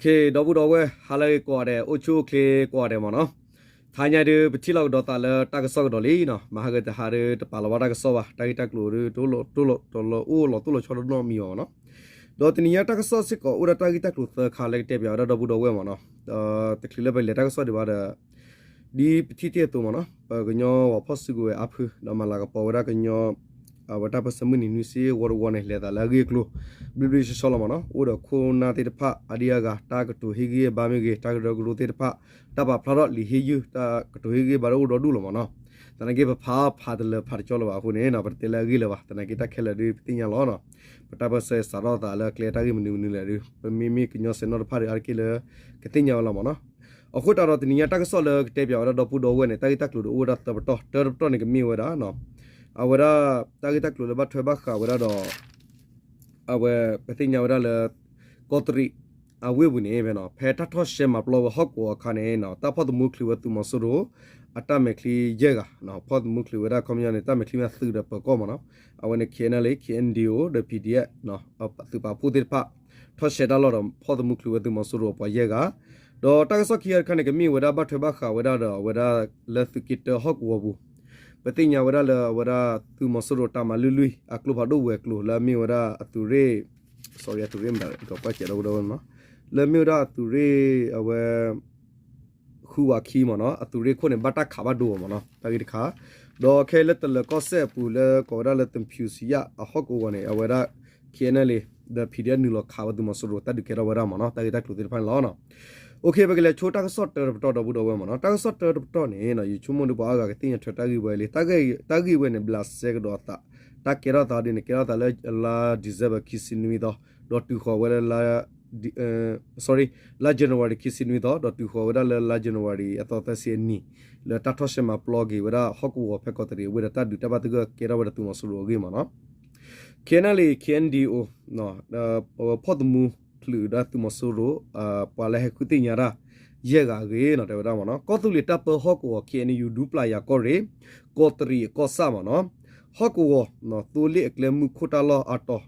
ဒီပုၢ်ဒီဝဲၢ် ဟါလၢအဂ့ၤကိးဂၤဒဲး အိၣ်ဆူၣ်အိၣ်ချ့ကိးဂၤဒဲးမ့ၢ်နီၤ. ထါညါဒုး ပထံၣ်လိာ်ကဒီးသးလၢတၢ်ကစီၣ်ကဒီးလံနီၤ, မဟါဂ့ၤတဟါဒုး တပာ်လီၤဘၣ်တၢ်ကစီၣ်ဘၣ်, တၢ်ဂ့ၢ်တၢ်ကျိၤဒုး တအိၣ်လီၤတိၢ်လီၤဆီတနီတမံၤဘၣ်မ့ၢ်နီၤ. ဒီးတနံၤညါတၢ်ကစီၣ်စ့ၢ်ကီး အိၣ်ဒီးတၢ်ဂ့ၢ်တၢ်ကျိၤသၢခါလၢကတဲပၠးဝဲဒၣ်ဒီပုၢ်ဒီဝဲၢ်မ့ၢ်နီၤ. ဒီးတချုးလၢပလဲၤတၢ်ကစီၣ်ဒံးဘၣ်ဒီး ဒ်ပထံၣ်တ့ၢ်အသိးမ့ၢ်နီၤ, ပကညီပှၤဖီၣ်စုကဝဲၤအါဖု ဒီးမၤလၤကပီၤဝဲဒၣ်ကညီ အဝဲတၢ်ပၢၢ်ဆၢမုၢ်နံၤနွံဆံဝီတဝီန့ၣ် လဲၤသးလၢအဂ့ၢ်အကျိၤ ဘျ့ဘျ့ဆှီဆှီလီၤမ့ၢ်နီၤ. အိၣ်ဒီးခိၣ်နၢ်သ့ၣ်တဖၣ် အါဒံအါဂၤ တၢ်ကတိၤဟ့ၣ်ဂံၢ်ဟ့ၣ်ဘါမ့ၢ်ဂ့ၤ, တၢ်ကရၢကရိသ့ၣ်တဖၣ် တၢ်ပာ်ဖျါထီၣ်လံာ်ဟ့ၣ်ယုၢ် တၢ်ကတိၤဟ့ၣ်ဂံၢ်ဟ့ၣ်ဘါတအိၣ်ဒီဒူၣ်လီၤမ့ၢ်နီၤ. သနာ်က့ ပဖးဖးတလၢၤဖးတကၠီလၢၤဘၣ်အဃိန့ၣ် ပတတဲလၢအဂ့ၢ်လၢၤဘၣ်. သနာ်က့တၢ်ခဲလၢာ်ဒုး ပသ့ၣ်ညါလီၤနီၤ. ပတၢ်ပၢၢ်ဆၢစးထီၣ်သးလၢကျဲတၢ်ဂ့ၢ်မနုၤမနုၤလဲၣ်ဒုး ပမ့မ့ၢ်ကညီစဲးနီၣ်တဖၣ်ဒီး အါတက့ၢ်လၢ ကသ့ၣ်ညါဝဲလီၤမ့ၢ်နီၤ. အဃိသတးဒီးတနံၤညါတၢ်ကစီၣ်လၢကတဲပၠးဝဲဒၣ်ဒီပုၢ်ဒီဝဲၢ်န့ၣ် တၢ်ဂ့ၢ်တၢ်ကျိၤဒုးအိၣ်ဝဲဒၣ်သၢပတီၢ်, တၢတပတီၢ်န့ၣ်ကမ့ၢ်ဝဲဒၣ် အဝဲဒၣ် တၢ်ဂ့ၢ်တၢ်ကျိၤလၢဘၣ်ထွဲဘၣ်ဃးဝဲဒၣ်ဒီး အဝဲပသ့ၣ်ညါဝဲဒၣ်လၢ ကီးတရံးအဝ့ၢ်ပူၤန့ၣ် ဖဲတၢ်ထီၣ်ရှဲမၤပျီဝဲဟီၣ်ကဝီၤအခါန့ၣ် တၢ်ဖီၣ်သမူချုးဝဲသုးမီၤစိရိၤ အတၢ်မဲာ်ချံယဲၢ်ဂၤ, ဖီၣ်သမူချုးဝဲဒၣ်ခီပညီန့ၣ် တၢ်မဲာ်ချံမ့ၢ်သုးဒီးပၢၤကီၢ်မ့ၢ်နီၤ. အဝဲန့ၣ် KNLA, KNDO ဒီး PDF သုးပာ်ဖှိၣ်သ့ၣ်တဖၣ် ထီၣ်ရှဲတၢ်လီၢ်ဒီး ဖီၣ်သမူချုးဝဲသုးမီၤစိရိၤအပှၤယဲၢ်ဂၤ, ဒီးတၢ်ကစီၣ်ခံဂၤတခါန့ၣ် ကမ့ၢ်ဝဲဒၣ်ဘၣ်ထွဲဘၣ်ဃးဝဲဒၣ်ဒီးအဝဲဒၣ်လၢသုးက့တၢဟီၣ်ကဝီၤပူၤ ပသ့ၣ်ညါဝဲဒၣ်လၢအဝဲဒၣ်သုးမီၤစိရိၤတၢ်မၤလုၢ်လွံၢ် အကျိဖးဒိၣ်ဝဲၤကျိၤလၢအမ့ၢ်ဝဲဒၣ်အသုးရ့ၣ်, sorry အသုးရ့ၣ်မတၤ ဒီးကွၢ်စဲးဒီးဝဲဒၣ်နီၤ, လၢမ့ၢ်ဝဲဒၣ်အသုးရ့ၣ်အဝဲ ဃုဝးခံမ့ၢ်နီၤ အသုးရ့ၣ်ခိၣ်န့ၣ် ဘၣ်တၢ်ခးဘၣ်ဒိအီၤမ့ၢ်နီၤ တၢ်ဂ့ၢ်တခါ, ဒီးခဲလၢာ်တလၢၤကီၢ်စဲၣ်အပူၤလၢကိးဝဲဒၣ်လၢ သဖူစံယၣ်အဟီၣ်ကဝီၤန့ၣ် အဝဲဒၣ် KNLA ဒီး PDF နုာ်လီၤခးဝဲသုးမီၤစိရိၤ တၢ်ဒုးကဲထီၣ်ဝဲဒၣ်မ့ၢ်နီၤ တၢ်ဂ့ၢ်တၢ်ကျိၤသ့ၣ်တဖၣ်န့ၣ်လီၤ. အိၣ်ခ့ ပကလဲၤဆိတၢ်ကစီၣ်တၢတပတီၢ်ဒီပုၢ်ဒီဝဲၢ်မ့ၢ်နီၤ တၢ်ကစီၣ်တၢတပတီၢ်န့ၣ် ယဆိကမိၣ်ဒီးပှၤအါဂၤကသ့ၣ်ညါထွဲတၢ်ဂ့ၢ်ဝဲလံ တၢ်ဂ့ၢ်ဝဲန့ၣ် ဘျးစဲကဒီးအသး တၢ်ကဲထီၣ်သးဒ်န့ၣ် ကဲထီၣ်သးလၢလါ December ခံဆံနွံသီ ဒီးတုၤဃီၤဝဲလၢလါ sorry လါ January ခံဆံနွံသီ ဒီးတုၤဃီၤဝဲဒၣ်လၢလါ January အသီသၢဆံအနံၤ လၢတၢ်ထီၣ်ရှဲမၤပျီက့ၤဝဲဒၣ်ဟီၣ်ကဝီၤဖဲကီးတရံးအဝ့ၢ်ဒီးတၢ်ဒုးတၢ်ဘၣ်သဂၢၢ်ကဲထီၣ်ဝဲဒီးသုးမီၤစိရိၤအဂ့ၢ်မ့ၢ်နီၤ KNLA KNDO ဖီၣ်သမူချုးဒီးသုးမီၤစိရိၤ ပှၤလၢဟဲဃုသ့ၣ်ညါတၢ် ယဲၢ်ဂၤအဂ့ၢ်နီၤ တဲဝဲဒၣ်မ့ၢ်နီၤ ကီၢ်သူလ့ၤတၢ်ပၢဟီၣ်ကဝီၤ KNU ဒူပျၢ်ယၤကီၢ်ရ့ၣ် ကီးတရံးအကီၢ်ဆၣ်မ့ၢ်နီၤ ဟီၣ်ကဝီၤ သိလ့ၣ်အကျဲမုၢ်ခိၣ်တၢ်လီၢ်အတီၤ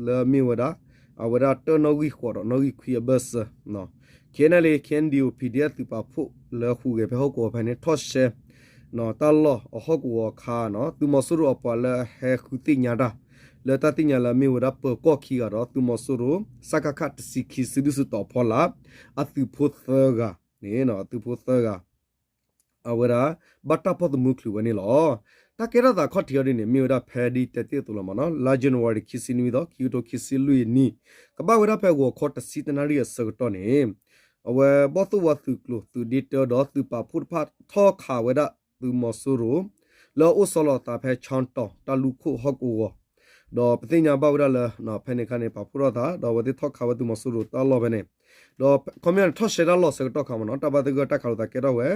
လၢမ့ၢ်ဝဲဒၣ် အဝဲဒၣ်တၢနီၣ်ဂံၢ်ဃိးဒီးနီၣ်ဂံၢ်ခွံအဘၢၣ်စၢၤ KNLA KNDO PDF သုးပာ်ဖှိၣ်လၢဟူးဂဲၤဖဲဟီၣ်ကဝီၤဖဲန့ၣ် ထီၣ်ရှဲ တၢ်လီၢ်အဟီၣ်ကဝီၤအခါနီၤ သုးမီၤစိရိၤအပှၤလၢအဟဲဃုသ့ၣ်ညါတၢ် လၢတၢ်သ့ၣ်ညါလၢအမ့ၢ်ဝဲဒၣ်ပၢၤကီၢ်ခံဂၤဒီး သုးမီၤစိရိၤ စကခ တဆံခံ စုဒုၣ်စုတီၤဖီလာ် အသုးဖိသၢဂၤန့ၣ် အသုးဖိသၢဂၤ အဝဲဒၣ် ဘၣ်တၢ်ဖီၣ်သမူချုးဝဲန့ၣ်လီၤ. တၢ်ကဲထီၣ်သးခီၣ်ထံးအီၤဒ်န့ၣ် မ့ၢ်ဝဲဒၣ်ဖဲဒ်တဲတ့ၢ်အသိးလီၤမ့ၢ်နီၤ လါ January ခံဆံနွံသီ ခံကထိခံဆံလွံၢ်အနံၤ ကဘၣ်ဝဲဒၣ်ဖဲဂီၤခီတဆံတနၣ်ရံၣ်အဆၢကတီၢ်န့ၣ် အဝဲဘီၣ်သိၣ်ဝါသုးကျိၤ သုးဒ့တၢဒီးသုးပာ်ဖှိၣ်တဖၣ်ထီၣ်ခးဝဲဒၣ်သုးမီၤစိရိၤ လၢအအိၣ်ဆီလီၤအသးဖဲ ချီၣ်တီၢ် တၢ်လူၢ်ခိၣ်ဟီၣ်ကဝီၤ ဒီးပသ့ၣ်ညါဘၣ်ဝဲဒၣ်လၢ ဖဲန့ၣ်အခါန့ၣ် ပာ်ဖှိၣ်ထီၣ်သး ဒီးအဝဲသ့ၣ်ထီၣ်ခးဝဲသုးမီၤစိရိၤတၢ်လီၢ်ဖဲန့ၣ် ဒီးခီပညီန့ၣ် ထီၣ်ရှဲတၢ်လီၢ်ဆၢကတီၢ်ခါမ့ၢ်နီၤ တၢ်ဘၣ်သဂၢၢ်တၢ်ခးလိာ်သးကဲထီၣ်ဝဲ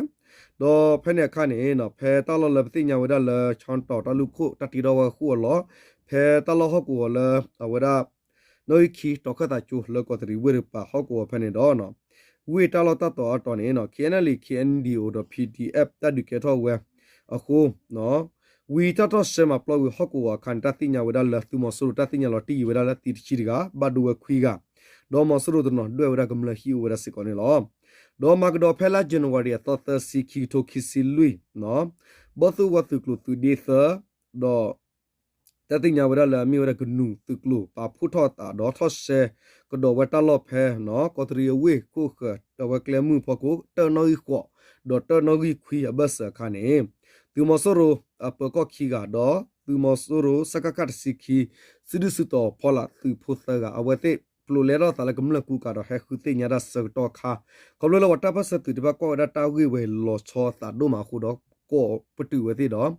ဒီးဖဲန့ၣ်အခါန့ၣ် ဖဲတၢ်လီၢ်လၢပသ့ၣ်ညါဝဲဒၣ်လၢ ချီၣ်တီၢ် တၢ်လူၢ်ခိၣ် တၢ်တ့ထီၣ်ဝဲဃိၣ်အလီၢ် ဖဲတၢ်လီၢ်ဟီၣ်ကဝီၤလၢ အဝဲဒၣ် နီၣ်ဂံၢ်ခံ တီၤခၢၣ်သးကၠိ လၢကီးတရံးဝ့ၢ်တကပၤဟီၣ်ကဝီၤဖဲန့ၣ်ဒီး ဝ့ၢ်တၢ်လီၢ်တၢ်တီၤအတီၤန့ၣ် KNLA KNDO ဒီး PDF တၢ်ဒုးကဲထီၣ်ဝဲအဃိ ဝံၤတၢ်ထီၣ်ရှဲမၤပျီဝံၤဟီၣ်ကဝီၤအခါန့ၣ် တၢ်သ့ၣ်ညါဝဲဒၣ်လၢသုးမီၤစိရိၤတၢ်သ့ၣ်ညါလီၤတံၢ်ယံၤဝဲဒၣ်လၢသံတဆံတဂၤ ဘၣ်ဒိဝဲခွံဂၤ ဒီးမီၤစိရိၤတနီၤဒွဲၣ်ဝဲဒၣ်ကမျၢၢ်ဟံၣ်အိၣ်ဝဲဒၣ်စ့ၢ်ကီးန့ၣ်လီၤ. ဒီးမၤကဒီးဖဲလါ January အသီသၢဆံ ခံကထိခံဆံလွံၢ် ဘီၣ်သိၣ်ဝါသုးကျိၤသုးဒ့သၢ ဒီး တၢ်သ့ၣ်ညါဝဲဒၣ်လၢအမ့ၢ်ဝဲဒၣ်ကနူၤသုးကျိၤ ပာ်ဖှိၣ်ထီၣ်အသးဒီးထီၣ်ရှဲကဒီးဝဲတၢ်လီၢ်ဖဲ ကီးတရံးအဝ့ၢ်ခိၣ်ဃၢၤ အဝဲကျဲမုၢ်ဖီခိၣ် တၢနီၣ်ဂံၢ်ဃိး ဒီးတၢနီၣ်ဂံၢ်ခွံအဘၢၣ်စၢၤအခါန့ၣ် သုးမီၤစိရိၤအပၢၤကီၢ်ခံဂၤဒီး သုးမီၤစိရိၤ စကခ တဆံခံ စုဒုၣ်စုတီၤဖီလာ်သုးဖိသၢဂၤ အဝဲသ့ၣ်ပျိးလဲထီၣ်သးလၢကမျၢၢ်ကူကၤဒီးဟဲဃုသ့ၣ်ညါတၢ်ဆၢကတီၢ်အခါ ခီဖျိလၢပှၤတၢ်ပၢၢ်ဆၢသုးတဖၣ်ကွၢ်ဝဲဒၣ်တၢ်ဂ့ၢ်ဝဲလီၤဆီအသးဒိၣ်မးအဃိဒီး ကိးပတုာ်ဝဲသ့ၣ်ဒီး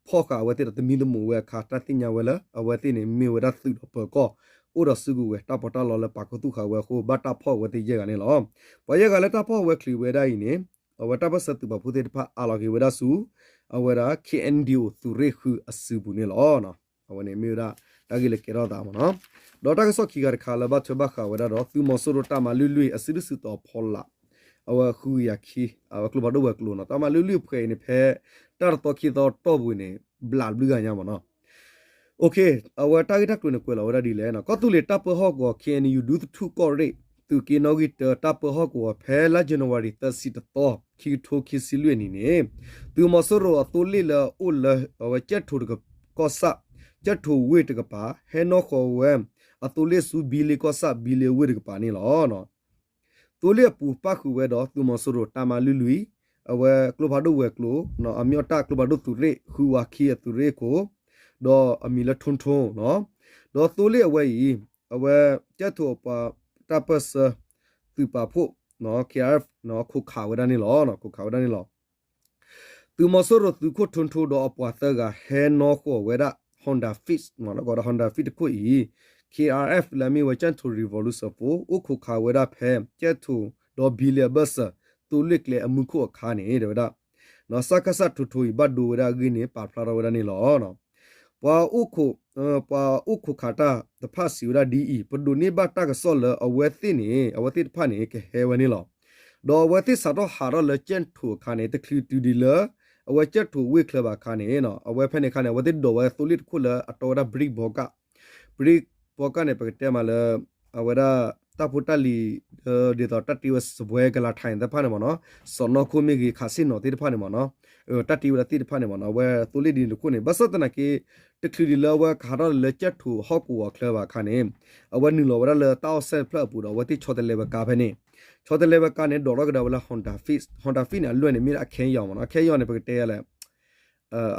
ဖီၣ်ဃာ်အဝဲသ့ၣ်ဒီးသမံသမိးဝဲအခါ တၢ်သ့ၣ်ညါဝဲလၢ အဝဲသ့ၣ်န့ၣ်မ့ၢ်ဝဲဒၣ်သုးဒီးပၢၤကီၢ် အိၣ်ဒီးစုကဝဲၤတၢ်ပီးတၢ်လီလၢပာ်ခူသူၣ်ဃာ်ဝဲအဃိ ဘၣ်တၢ်ဖီၣ်ဝဲသ့ၣ်ယဲၢ်ဂၤန့ၣ်လီၤ. ပှၤယဲၢ်ဂၤလၢတၢ်ဖီၣ်ဝဲချုးဝဲဒၣ်အံၤန့ၣ် အဝဲတၢ်ပၢၢ်ဆၢသုးပာ်ဖှိၣ်သ့ၣ်တဖၣ်အးလီၤက့ၤဝဲဒၣ်ဆူ အဝဲဒၣ် KNDO သုးရ့ၣ်ဃုအစုပူၤန့ၣ်လီၤ. အဝဲန့ၣ်မ့ၢ်ဝဲဒၣ်တၢ်ဂ့ၢ်လၢကဲထီၣ်သးမ့ၢ်နီၤ. ဒီးတၢ်ကစီၣ်ခံဂၤတခါလၢဘၣ်ထွဲဘၣ်ဃးဝဲဒၣ်ဒီး သုးမီၤစိရိၤတၢ်မၤလုၢ်လွံၢ်အစုဒုၣ်စုတီၤဖီလာ် အဝဲဃုကယၤခံ အဝဲကျိဖးဒိၣ်ဝဲၤကျိၤနီၤ တၢ်မၤလုၢ်လွံၢ်ဖဲအံၤန့ၣ် ဖဲတၢ်တသီခံသီတီၢ်ပူၤန့ၣ် ဘျးဘျုးဂၤညါမ့ၢ်နီၤ. အဝဲတၢ်ဂ့ၢ်တၢ်ကျိၤန့ၣ် ကွဲးလီၤဝဲဒၣ်ဒ်လဲၣ်နီၤ ကီၢ်သူလ့ၤတၢ်ပၢဟီၣ်ကဝီၤ KNU ဒူသထူၣ်ကီၢ်ရ့ၣ် သုးက့နီၣ်ဂံၢ်တၢ တၢ်ပၢဟီၣ်ကဝီၤဖဲလါ January သၢဆံတသီ ခံကထိခံဆံလွံၢ်အနံၤန့ၣ် သုးမီၤစိရိၤအသိလ့ၣ်လၢအအိၣ်လၢ အဝဲကၠဲၣ်ထိၣ်တက ကီၢ်ဆၣ် ကၠဲၣ်ထိၣ်ဝ့ၢ်တကပၤ ဟဲနီၣ်ဃီၤဝဲ အသိလ့ၣ်ဆူဘံလ့ကီၢ်ဆၣ် ဘံလ့ဝ့ၢ်တကပၤန့ၣ်လီၤ. သိလ့ၣ်အပူၤပၣ်ဃုာ်ဝဲဒီးသုးမီၤစိရိၤတၢ်မၤလွံၢ်လွံၢ်, အဝဲကျိဖးဒိၣ်ဝဲၤကျိၤ အမ့ၢ်အီၣ်တၢ်ကျိဖးဒိၣ်သုးရ့ၣ် ဃုဝးခံအသုးရ့ၣ်ခိၣ် ဒီးအမံၤလၢ ထိၣ်ထိၣ် ဒီးသိလ့ၣ်အဝဲအံၤ အဝဲကၠဲၣ်ထိၣ်အပှၤတၢ်ပၢၢ်ဆၢ သုးပာ်ဖှိၣ် KRF ခိးခးဝဲဒၣ်န့ၣ်လီၤ. ခိးခးဝဲဒၣ်န့ၣ်လီၤ. သုးမီၤစိရိၤသုးခိၣ် ထိၣ်ထိၣ် ဒီးအပှၤသၢဂၤဟဲနီၣ်ဃီၤဝဲဒၣ် Honda Fit မ့ၢ်နီၢ်ကီးဒီး Honda Fit တခိၣ်အံၤ KRF လၢအမ့ၢ်ဝဲ ကၠဲၣ်ထိၣ် Revolution Force အိၣ်ခိးခးဝဲဒၣ်ဖဲ ကၠဲၣ်ထိၣ် ဒီးဘံလ့အဘၢၣ်စၢၤ သိလ့ၣ်ကျဲအမူခိၣ်အခါန့ၣ် တဲဝဲဒၣ် စကစ ထိၣ်ထိၣ်အံၤ ဘၣ်ဒိဝဲဒၣ်အဂ့ၢ်န့ၣ် ပာ်ဖျါထီၣ်ဝဲဒၣ်န့ၣ်လီၤ. ပှၤအိၣ်ခိး ပှၤအိၣ်ခိးခးတၢ်တဖၣ်စံးဝဲဒၣ်ဒ်အံၤ, ပဒိးန့ၢ်ဘၣ်တၢ်ကစီၣ်လၢအဝဲသ့ၣ်န့ၣ် အဝဲသ့ၣ်တဖၣ်န့ၣ် ကဟဲဝဲန့ၣ်လီၤ. ဒီးအဝဲသ့ၣ်စးထီၣ်ဟးထီၣ်လၢကၠဲၣ်ထိၣ်အခါန့ၣ် တချုးတုၤဒံးလၢ အဝဲကၠဲၣ်ထိၣ်ဝ့ၢ်ချၢဘၣ်အခါန့ၣ် အဝဲဖဲန့ၣ်အခါန့ၣ် အဝဲသ့ၣ်ဒိးဝဲသိလ့ၣ်တခိၣ်လၢအတီဝဲဒၣ် brick ဘီကၣ် brick ဘီကၣ်န့ၣ် ပကတဲမးလၢ အဝဲဒၣ် တၢ်ဖိတၢ်လံၤ ဒ်သိးတၢ်တ့ဝဲစပွဲကလၤထၢၣ်သ့ၣ်တဖၣ်န့ၣ်မ့ၢ်နီၢ်, စီၣ်နီၤခိၣ်မ့ၢ်ဂ့ၤ ခးဆ့ၣ်နီၤသ့ၣ်တဖၣ်န့ၣ်မ့ၢ်နီၢ်, တၢ်တ့ဝဲဒၣ်သ့ၣ်တဖၣ်န့ၣ်မ့ၢ်နီၢ်, အဝဲသိလ့ၣ်ဒ်န့ၣ်တခိၣ်န့ၣ် ဘၣ်ဆၣ်သနာ်က့ တချုးဒံးလၢအဝဲကဟးထီၣ်လၢကၠဲၣ်ထိၣ်ဟီၣ်ကဝီၤချၢဘၣ်အခါန့ၣ် အဝဲနုာ်လီၤဝဲဒၣ်လၢတၢ်အီၣ်စဲၣ်တဖျၢၣ်အပူၤဒီး အဝဲသ့ၣ်ဆီတလဲဝဲကါဖဲန့ၣ်, ဆီတလဲဝဲကါန့ၣ် ဒိးထီၣ်ကဒါဝဲလၢ Honda Fit, Honda Fit န့ၣ် အလွဲၢ်န့ၣ် မ့ၢ်ဒၣ်အခဲအံၤမ့ၢ်နီၢ်, အခဲအံၤန့ၣ် ပကတဲယၤလဲၣ်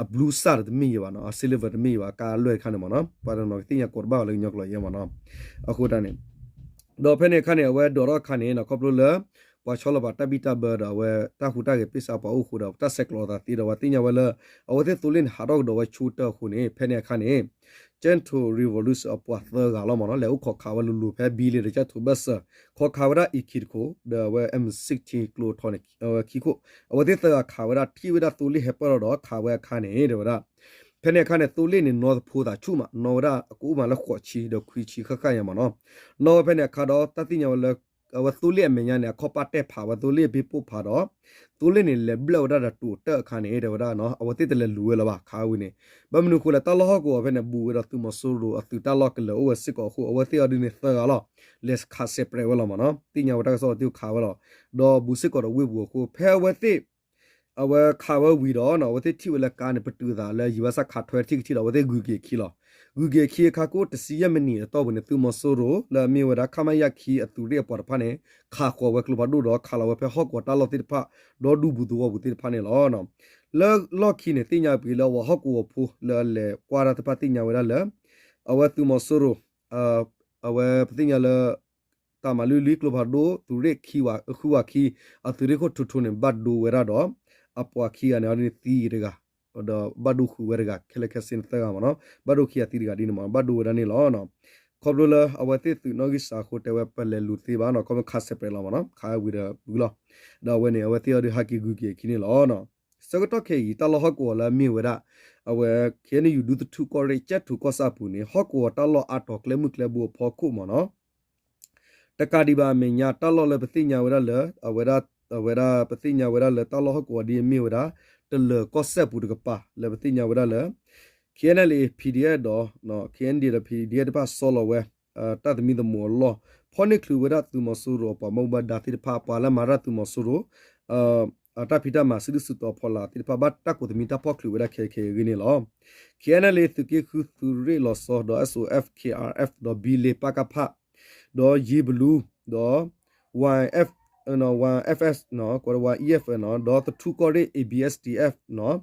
အ blue စၢ်တမ့ၢ်ယၤဘၣ်နီၢ်, အ silver တမ့ၢ်ယၤဘၣ်, ကါအလွဲၢ်တခါန့ၣ်မ့ၢ်နီၢ်, ပှၤတနီၤကသ့ၣ်ညါကိးတဘၣ်ဘၣ်လၢကညီကျိာ်ယဲမ့ၢ်နီၢ်, အဃိတၢ်န့ၣ် ဒီးဖဲန့ၣ်အခါန့ၣ် အဝဲဒိးထီၣ်အခါန့ၣ် ခီဖျိလၢ ပှၤဆီလီၤပာ်တၢ်ဘံၣ်တၢ်ဘၢဒီး အဝဲတၢ်ဟူးတၢ်ဂဲၤပ့ၢ်စးပှၤအိၣ်ဃိဒီး တၢ်ဆဲးကျိးအသးသ့ဒီး ပှၤသ့ၣ်ညါဝဲလၢ အဝဲသ့ၣ်သိလ့ၣ်န့ၣ် ဟးထီၣ်ကဒီးဝဲဆိတၢၢ်အဃိန့ၣ် ဖဲန့ၣ်အခါန့ၣ် ကၠဲၣ်ထိၣ် revolution အပှၤသၢဂၤလီၤမ့ၢ်နီၢ်, လဲၤအိၣ်ခိးခးဝဲလိၤလိၤဖဲဘံလ့ဒီး ကၠဲၣ်ထိၣ်ဘၢၣ်စၢၤ, ခိးခးဝဲဒၣ် AK တခိၣ် ဒီးအဝဲ M sixteen ကျိၤထီန့ၣ် အဝဲခံခိၣ်, အဝဲသ့ၣ်သၢဂၤခးဝဲဒၣ် ထံၣ်ဝဲဒၣ်သိလ့ၣ်ဟဲပၢၢ်ထီၣ်ဒီးခးဝဲအခါန့ၣ် တဲဝဲဒၣ် ဖဲန့ၣ်အခါန့ၣ် သိလ့ၣ်န့ၣ် နီၢ်သဖိသးဆူၣ်မး နီၢ်ဝဲဒၣ်ကအိၣ်မးလၢဃိးဆံဒီးခွံဆံဃၣ်ဃၣ်ညါမ့ၢ်နီၢ်, နီၢ်ဝဲဖဲန့ၣ်အခါဒီး တၢ်သ့ၣ်ညါဝဲလၢ အဝဲသိလ့ၣ်အမဲာ်ညါန့ၣ် အခီၣ်ပၢ်တဲာ်ဖးဝဲသိလ့ၣ်အဘ့ၣ်ပိၢ်ဖးဒီး သိလ့ၣ်န့ၣ် လဲၤဘျၢၣ်ဝဲဒၣ်ဒီးတိၤတၢၢ်အခါန့ၣ် တဲဝဲဒၣ် အဝဲသ့ၣ်တလဲၤလူၤဝဲလၢၤဘၣ် ခးဝံၤန့ၣ်, ဘၣ်မနုၤအဃိလဲၣ် တၢ်လီၢ်ဟီၣ်ကဝီၤဖဲန့ၣ် ဘူးဝဲဒီးသုးမီၤစိရိၤအသုးတၢ်လီၢ်ကလၢၤအိၣ်ဝဲစ့ၢ်ကီးအဃိ အဝဲသ့ၣ်အီၤဒ်န့ၣ်သၢဂၤလီၤ, လဲၤခးစဲးပြဲးဝဲလီၤမ့ၢ်နီၢ်, သ့ၣ်ညါဝဲတၢ်ကစီၣ်အီၤသ့ၣ်ခးဝဲလီၤ, ဒီးဘူးစ့ၢ်ကီးဒီးဝ့ၢ်ပူၤအဃိ ဖဲအဝဲသ့ၣ် အဝဲခးဝဲဝံၤဒီး အဝဲသ့ၣ်ထံၣ်ဝဲလၢကါန့ၣ် ပတုာ်သးလၢယံၤဘၣ်ဆၣ်ခးထွဲထံၣ်ကထံၣ်ဒီး အဝဲသ့ၣ်ဂုၤက့ၤအခံလီၤ. ဂုၤက့ၤအခံအခါ ကိၣ်တဆံယဲၢ်မံးနံးအတီၢ်ပူၤန့ၣ် သုးမီၤစိရိၤ လၢအမ့ၢ်ဝဲဒၣ် ခမရ ခံအသုးရ့ၣ်အပှၤတဖၣ်န့ၣ် ခးဃီၤဝဲကျိဖးဒိၣ်ဒီး ခးလီၤဝဲဖဲဟီၣ်ကဝီၤတၢ်လီၢ်သ့ၣ်တဖၣ် ဒီးဒူပူၤသဝီပူၤသ့ၣ်တဖၣ်န့ၣ်လီၤ. လၢလီၢ်ခံန့ၣ် သ့ၣ်ညါပှဲၤလၢအဝဲဟီၣ်ကဝီၤဖိလၢအလဲၤကွၢ်တၢ်တဖၣ်သ့ၣ်ညါဝဲဒၣ်လၢ အဝဲသုးမီၤစိရိၤ အဝဲပသ့ၣ်ညါလၢ တၢ်မၤလွံၢ်လွံၢ်ကျိဖးဒိၣ် သုးရ့ၣ်ခံဝၤ ဃုဝၤခံ အသုးရ့ၣ်ခိၣ်ထူထူန့ၣ် ဘၣ်ဒိဝဲဒၣ်ဒီး အပှၤခံဂၤန့ၣ် အီၤဒ်န့ၣ်သံတဂၤ ဒီးဘၣ်ဒိဃုာ်ဝဲတဂၤ ခဲလၢာ်ခဲဆ့န့ၣ်သၢဂၤမ့ၢ်နီၤ ဘၣ်ဒိခံဂၤသံတဂၤဒ်န့ၣ်မ့ၢ်နီၤ ဘၣ်ဒိဝဲဒၣ်န့ၣ်လီၤ. ခီဖျိလၢအဝဲသ့ၣ်သုးနီၣ်ဂံၢ်စှၤအဃိ တဲဝဲပလဲၤလူၤသ့ဘၣ်နီၤ ခီဖျိခးစဲးပြဲးလီၤမ့ၢ်နီၤ ခးဝံၤဒီးဝံၤလီၤ. ဒီးအဝဲန့ၣ် အဝဲသ့ၣ်အီၤဒ်ဟဲက့ၤဂုၤက့ၤအခံန့ၣ်လီၤ. ဆၢကတီၢ်ခဲအံၤ တၢ်လီၢ်ဟီၣ်ကဝီၤလၢအမ့ၢ်ဝဲဒၣ် အဝဲ ခဲအံၤန့ၣ် ယူၤဒူသထူၣ်ကီၢ်ရ့ၣ် ကၠဲၣ်ထူၣ်ကီၢ်ဆၣ်အပူၤန့ၣ် ဟီၣ်ကဝီၤတၢ်လီၢ်အါတီၤကျဲမုၢ်ကျဲဘိအဖီခိၣ်မ့ၢ်နီၤ တကးဒံးဘၣ်အမဲာ်ညါ တၢ်လီၢ်လၢပသ့ၣ်ညါဝဲဒၣ်လၢ အဝဲဒၣ် အဝဲဒၣ်ပသ့ၣ်ညါဝဲဒၣ်လၢတၢ်လီၢ်ဟီၣ်ကဝီၤဒ်အမ့ၢ်ဝဲဒၣ် တလၢၤကီၢ်စဲၣ်ပူၤတကပၤ လၢပသ့ၣ်ညါဝဲဒၣ်လၢ K N L A P D F ဒီး K N D F ဒီး P D F တဖၣ်ဆီလီၤဝဲ တၢ်သမံသမိးအလီၢ် ဖီၣ်န့ၢ်ချုးဝဲဒၣ်သုးမီၤစိရိၤအပှၤဘၣ်မူဘၣ်ဒါသ့ၣ်တဖၣ် ပှၤလၢမၤတၢ်သုးမီၤစိရိၤ အတၢ်ဖံးတၢ်မၤစုဒုၣ်စုတီၤဖီလာ်သ့ၣ်တဖၣ် ဘၣ်တၢ်ကိးသမံတၢ်ဖီၣ်ချုးဝဲဒၣ်ခဲခဲအံၤန့ၣ်လီၤ. K N L A သုးက့ဃုသုးရ့ၣ်လီၤဆီ ဒီး S O F K R F ဒီး ဘံလ့ ပကဖ ဒီးယ့ဘလူ ဒီး Y F နီၤ Y F S နီၤ ကွဲးဒီး Y E F နီၤ ဒီးသထူၣ်ကီၢ်ရ့ၣ် A B S D F နီၤ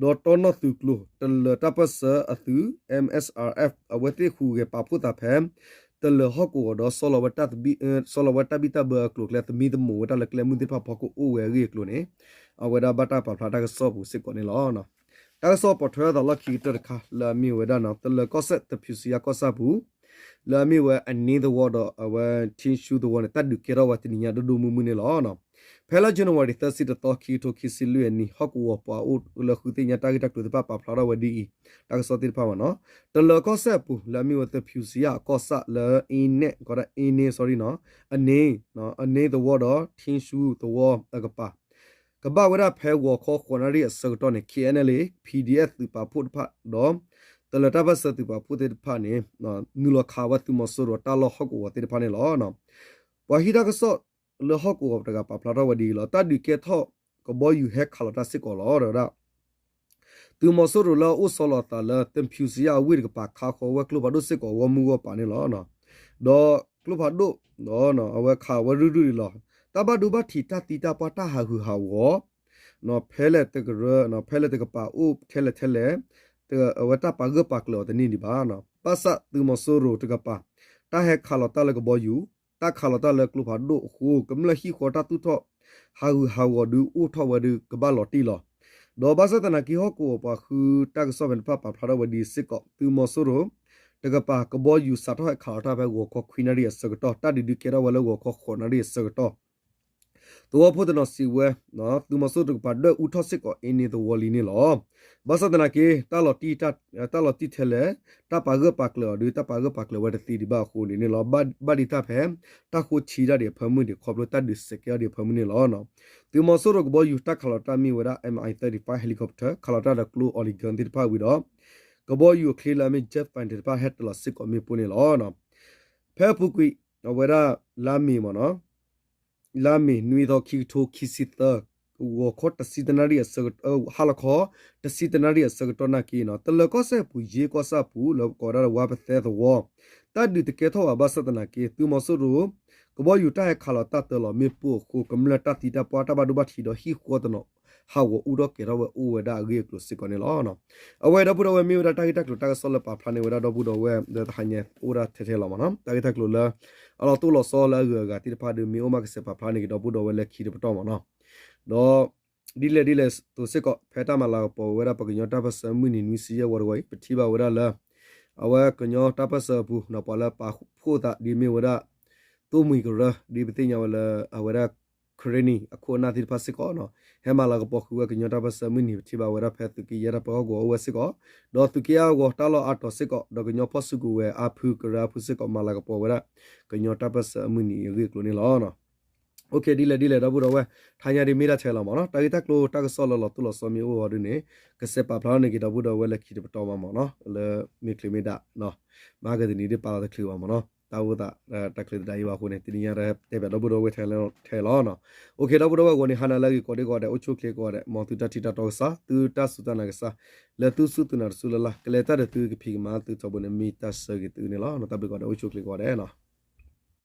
ဒီးတီနီၣ်သုးကျိၤ တလၢၤတၢ်ပၢၢ်ဆၢအသုး M S R F အဝဲသ့ၣ်ဟူးဂဲၤပာ်ဖှိၣ်သးဖဲ တလၢၤဟီၣ်ကဝီၤဒီး ဆီလီၤဝဲတၢ်သဘံၣ် ဆီလီၤဝဲတၢ်ဘံၣ်တၢ်ဘၢအကျိၤအကျဲ သမံသမိးဝဲတၢ်လၢကျဲမုၢ်သ့ၣ်တဖၣ်ဖီခိၣ်အိၣ်ဝဲအဂ့ၢ်အကျိၤန့ၣ် အဝဲဒၣ်ဘၣ်တၢ်ပာ်ဖျါတၢ်ကစီၣ်ပူၤစ့ၢ်ကီးန့ၣ်လီၤ. တၢ်ကစီၣ်ပိာ်ထွဲအသးလီၢ်ခံကတၢၢ်တခါ လၢအမ့ၢ်ဝဲဒၣ်နီၤ တလၢၤကီၢ်စဲၣ် သဖူစံယါကီၢ်ဆၣ်ပူၤ လၢအမ့ၢ်ဝဲအန့သဝီဒီးအဝဲ ထံရှူသဝီန့ၣ် တၢ်ဒုးကဲထီၣ်ဝဲတနံၤညါဒိၣ်ဒိၣ်မုၢ်မုၢ်န့ၣ်လီၤ. ဖဲလါ January သၢဆံတသီ ခံကထိခံဆံလွံၢ်အနံၤ ဟီၣ်ကဝီၤပှၤအိၣ်လၢဃုသ့ၣ်ညါတၢ်ဂ့ၢ်တၢ်ကျိၤသ့ၣ်တဖၣ်ပာ်ဖျါထီၣ်ဝဲဒ်အံၤ တၢ်ကစီၣ်သ့ၣ်တဖၣ်မ့ၢ်နီၤ တလၢၤကီၢ်စဲၣ်အပူၤ လၢအမ့ၢ်ဝဲသဖူစံယါအကီၢ်ဆၣ်လၢအန့ ကီးဒၣ်အန့ sorry နီၤ အန့ အန့သဝီဒီး ထံရှူသဝီအကပၤ ကဘၣ်ဝဲဒၣ်ဖဲဂီၤခီဃိးနၣ်ရံၣ်အဆၢကတီၢ်န့ၣ် K N L A P D F သုးပာ်ဖှိၣ်တဖၣ်ဒီး တလၢၤတၢ်ပၢၢ်ဆၢသုးပာ်ဖှိၣ်သ့ၣ်တဖၣ်န့ၣ် နုာ်လီၤခးဝဲသုးမီၤစိရိၤတၢ်လီၢ်ဟီၣ်ကဝီၤသ့ၣ်တဖၣ်န့ၣ်လီၤ. ပှၤဟံးတၢ်ကစီၣ်လၢဟီၣ်ကဝီၤတဂၤပာ်ဖျါထီၣ်ဝဲဒ်အံၤလီၤ. တၢ်ဒုးကဲထီၣ်ကဘီယူၤဟဲခးလီၤတၢ်စ့ၢ်ကီးလီၤ တဲဝဲဒၣ် သုးမီၤစိရိၤလၢအအိၣ်ဆီလီၤအသးလၢ သဖူစံယၣ်အဝ့ၢ်တကပၤ ခးဃီၤဝဲကျိဖးဒိၣ်စ့ၢ်ကီး ဂီၢ်မုၢ်ဂီၢ်ပၤန့ၣ်လီၤ. ဒီးကျိဖးဒိၣ် အဝဲခးဝဲရုၢ်ရုၢ်န့ၣ်လီၤ. တၢ်ဘၣ်ဒိဘၣ်ထံး တၢ်သံတၢ်ပှၢ် တၢ်ဟးဂူာ်ဟးဂီၤ ဖဲလဲၣ်တကရၢ ဖဲလဲၣ်တကပၤ အိၣ်ထဲလဲၣ်ထဲလဲၣ် အဝဲတၢ်ပာ်ဂၢၢ်ပာ်ကျၢၤအီၤတန့ၢ်ဒံးဘၣ်. ဘၣ်ဆၣ်သုးမီၤစိရိၤတကပၤ တၢ်ဟဲခးလီၤတၢ်လၢကဘီယူၤ တၢ်ခးလီၤတၢ်လၢကျိဖးဒိၣ်အဃိ ကမျၢၢ်ဟံၣ်ဃီတၢ်သူၣ်ထီၣ် ဟးဂူာ်ဟးဂီၤဒုးအိၣ်ထီၣ်ဝဲဒုးကဘၣ်လီၤတံၢ်လီၤ. ဒီးဘၣ်ဆၣ်သနာ်က့ ဟီၣ်ကဝီၤပှၤဃုတၢ်ကစီၣ်ဖဲန့ၣ်တဖၣ်ပာ်ဖျါထီၣ်ဝဲဒ်စ့ၢ်ကီး သုးမီၤစိရိၤတကပၤ ကဘီယူၤစးထီၣ်ဟဲခးလီၤတၢ်ဖဲဂီၤခီခွံနၣ်ရံၣ်အဆၢကတီၢ် တၢ်ဒုးဒုးကဲထီၣ်ဝဲလၢဂီၤခီဃိးနၣ်ရံၣ်အဆၢကတီၢ် သဝီဖိတနီၤစံးဝဲ သုးမီၤစိရိၤတကပၤဒွဲၣ်အူထီၣ်စ့ၢ်ကီးအ့န့ၣ်သဝီလံန့ၣ်လီၤ. ဘၣ်ဆၣ်သနာ်က့ တၢ်လီၤတံၢ်ထဲလဲၣ် တၢ်ပာ်ဂၢၢ်ပာ်ကျၢၤအီၤဒုး တၢ်ပာ်ဂၢၢ်ပာ်ကျၢၤဝဲတသ့ဒံးဘၣ်အဃိန့ၣ်န့ၣ်လီၤ. ဘၣ်ဒ်တၢ်ဖဲ တၢ်ဃိဆံးတၢ်ဒံးအဖၢမုၢ်န့ၣ် ခီဖျိတၢ်ဒုးစဲးကဲအီၤဒံးအဖၢမုၢ်န့ၣ်လီၤ. သုးမီၤစိရိၤကဘီယူၤတၢ်ခးလီၤတၢ်မ့ၢ်ဝဲဒၣ် M I thirty-five helicopter ခးလီၤတၢ်ဒီးကျိ Oregon သ့ၣ်တဖၣ်ဝံၤဒီး ကဘီယူၤအချ့လၢအမ့ၢ် jet fighter သ့ၣ်တဖၣ်ဟဲတ့ၢ်လီၤစ့ၢ်ကီးမ့ၣ်ပိၢ်န့ၣ်လီၤ. ဖဲအပူၤကွံာ် အဝဲဒၣ် လါမ့ၤမ့ၢ်နီၤ လါမ့ၤနွံသီခံကထိခံဆံသၢ ဂီၤခီတဆံတနၣ်ရံၣ်အဆၢကတီၢ် ဟါလီၤခီ တဆံတနၣ်ရံၣ်အဆၢကတီၢ်နာ်က့နီၤ တလၢၤကီၢ်စဲၣ်အပူၤ ယ့ကီၢ်စဲၣ်အပူၤ လၢကိးဝဲဒၣ်လၢဝါပသဲသဝီ တၢ်ဒုးတကဲထီၣ်ဘၣ် ဘၣ်ဆၣ်သနာ်က့ သုးမီၤစိရိၤ ကဘီယူၤတၢ်ဟဲခးလီၤတၢ်တ့ၢ်လီၤမ့ၣ်ပိၢ်အဃိ ကမျၢၢ်တၢ်သံတၢ်ပှၢ် တၢ်ဘၣ်ဒိဘၣ်ထံးဒီးဟံၣ်ဃီတနီၤ ဟးဂီၤအူထီၣ်ကဲၤထီၣ်ဝဲအိၣ်ဝဲဒၣ်အဂ့ၢ်အကျိၤစ့ၢ်ကီးန့ၣ်လီၤ. အဝဲဒီပုၢ်ဒီဝဲၢ်မ့ၢ်ဝဲဒၣ်တၢ်ဂ့ၢ်တၢ်ကျိၤတၢ်ကစီၣ်လၢပာ်ဖျါန့ၢ်ဝဲဒၣ်ဒီပုၢ်ဒီဝဲၢ်လၢတဟါညါအိၣ်ဒၣ်ထဲထဲလီၤမ့ၢ်နီၤ တၢ်ဂ့ၢ်တၢ်ကျိၤလၢ အလီၤတိၢ်လီၤဆီလၢအဂုၤအဂၤသ့ၣ်တဖၣ်ဒီး မ့ၢ်အိၣ်မးကစဲးပာ်ဖျါန့ၢ်က့ၤဒီပုၢ်ဒီဝဲၢ်လၢခံတပတီၢ်မ့ၢ်နီၤ ဒီး ဒ်လဲၣ်ဒ်လဲၣ်သိးစ့ၢ်ကီး ဖဲတၢ်မၤလၤကပီၤဝဲဒၣ်ပကညီတၢ်ပၢၢ်ဆၢမုၢ်နံၤနွံဆံယဲၢ်ဝီတဝီအံၤ ပထံၣ်ဘၣ်ဝဲဒၣ်လၢ အဝဲကညီတၢ်ပၢၢ်ဆၢအပူၤ ပှၤလၢပာ်ဖှိၣ်သးဒ်မ့ၢ်ဝဲဒၣ် သိၣ်မှံၤကရၢ ဒ်ပသ့ၣ်ညါဝဲလၢ အဝဲဒၣ် ခရ့နံၣ် အခိၣ်အနၢ်သ့ၣ်တဖၣ်စ့ၢ်ကီး ဟဲမၤလၤကပီၤဃုာ်ဝဲကညီတၢ်ပၢၢ်ဆၢမုၢ်နံၤ ပထံၣ်ဘၣ်ဝဲဒၣ်ဖဲသုးက့ယဲၢ်တၢ်ပၢဟီၣ်ကဝီၤအိၣ်ဝဲစ့ၢ်ကီး ဒီးသုးက့အါဂီၤတၢ်လီၢ်အါတီၤစ့ၢ်ကီး ဒီးကညီဖီၣ်စုကဝဲၤအါဖုကရၢအါဖုစ့ၢ်ကီး မၤလၤကပီၤဝဲဒၣ် ကညီတၢ်ပၢၢ်ဆၢအမုၢ်နံၤအဂ့ၢ်အကျိၤန့ၣ်လီၤ. ဒ်လဲၣ်ဒ်လဲၣ်ဒီပုၢ်ဒီဝဲၢ် တဟါညါဒ်မ့ၢ်ဒၣ်ထဲလီၤမ့ၢ်နီၤ တၢ်ဂ့ၢ်တၢ်ကျိၤတၢ်ကစီၣ်လၢလီၤတိၢ်လီၤဆီမ့ၢ်အိၣ်အီၤဒ်န့ၣ် ကစဲးပာ်ဖျါန့ၢ်က့ၤဒီပုၢ်ဒီဝဲၢ်လၢခံတပတီၢ်မးမ့ၢ်နီၤ လၢမ့ၢ်ချ့မ့ၢ်ဒၣ် မဟါကသနံၤဒ်ပာ်လီၤတချုးဘၣ်မ့ၢ်နီၤ တၢ်အိၣ်သးတၢ်ချ့သဒၣ်အံၤဘၣ်အဃိန့ၣ် တနံၤညါတဲပၠးဒီပုၢ်ဒီဝဲၢ်ထဲလီၤ. အိၣ်ခ့ ဒီပုၢ်ဒီဝဲၢ် ဂီၤန့ၣ်ဟါနၤလၢအဂ့ၤကိးဒံကိးဂၤဒဲး အိၣ်ဆူၣ်အိၣ်ချ့ကိးဂၤဒဲး မ်သုတၢ်ထံၣ်တၢ်တီကစၢ် သုတၢ်စူၢ်တၢ်နာ်ကစၢ် လၢသုစူၢ်သုနာ်တစူၢ်လၢ်လၢ် ကလဲၤတၢ်ဒီးသုကဖံးကမၤသုထီဘိန့ၣ် မ့ၢ်တၢ်ဆၢဂ့ၤသုန့ၣ်လီၤ. တၢ်ဘျုးကိးဂၤဒဲး အိၣ်ဆူၣ်အိၣ်ချ့ကိးဂၤဒဲး